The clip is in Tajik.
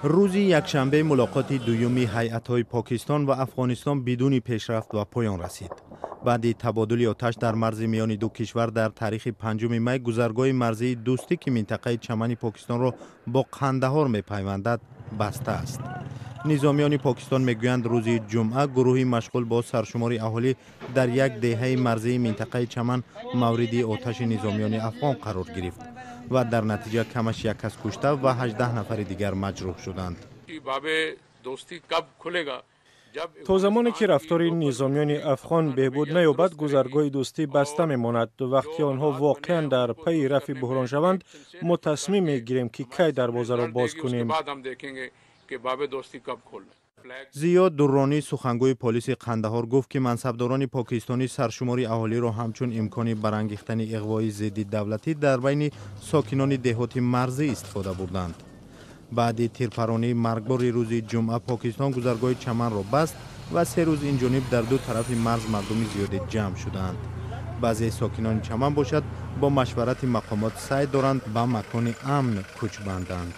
Рӯзи якшанбе мулоқоти дуюми ҳайатҳои Покистон ва Афғонистон бидуни пешрафт ба поён расид. Баъди табодули оташ дар марзи миёни ду кишвар дар таърихи 5 май, гузаргоҳи марзии Дӯстӣ, ки минтақаи Чамани Покистонро бо Қандаҳор мепайвандад, баста аст. Низомиёни Покистон мегӯянд, рӯзи ҷумъа гурӯҳи машғул бо саршумори аҳолӣ дар як деҳаи марзии минтақаи Чаман мавриди оташи низомиёни афғон қарор гирифт ва дар натиҷа камаш як кас кушта ва 18 нафари дигар маҷрӯҳ шуданд. То замоне ки рафтори низомиёни афғон беҳбуд наёбад, гузаргоҳи Дӯстӣ баста мемонад. Вақте онҳо воқеан дар пайи рафъи буҳрон шаванд, мо тасмим мегирем, ки кай дарвозаро боз кунем. Зиё Дурронӣ, сухангӯи полиси Қандаҳор, гуфт, ки мансабдорони покистонӣ саршумори аҳолиро ҳамчун имкони барангехтани иғвои зидди давлатӣ дар байни сокинони деҳоти марзӣ истифода бурданд. Баъди тирпаронии маргбори рӯзи ҷумъа Покистон гузаргоҳи Чаманро баст ва 3 рӯз инҷониб дар ду тарафи марз мардуми зиёде ҷамъ шудаанд. Баъзеи сокинони Чаман бошад, бо машварати мақомот саъй доранд, ба макони амн кӯч банданд.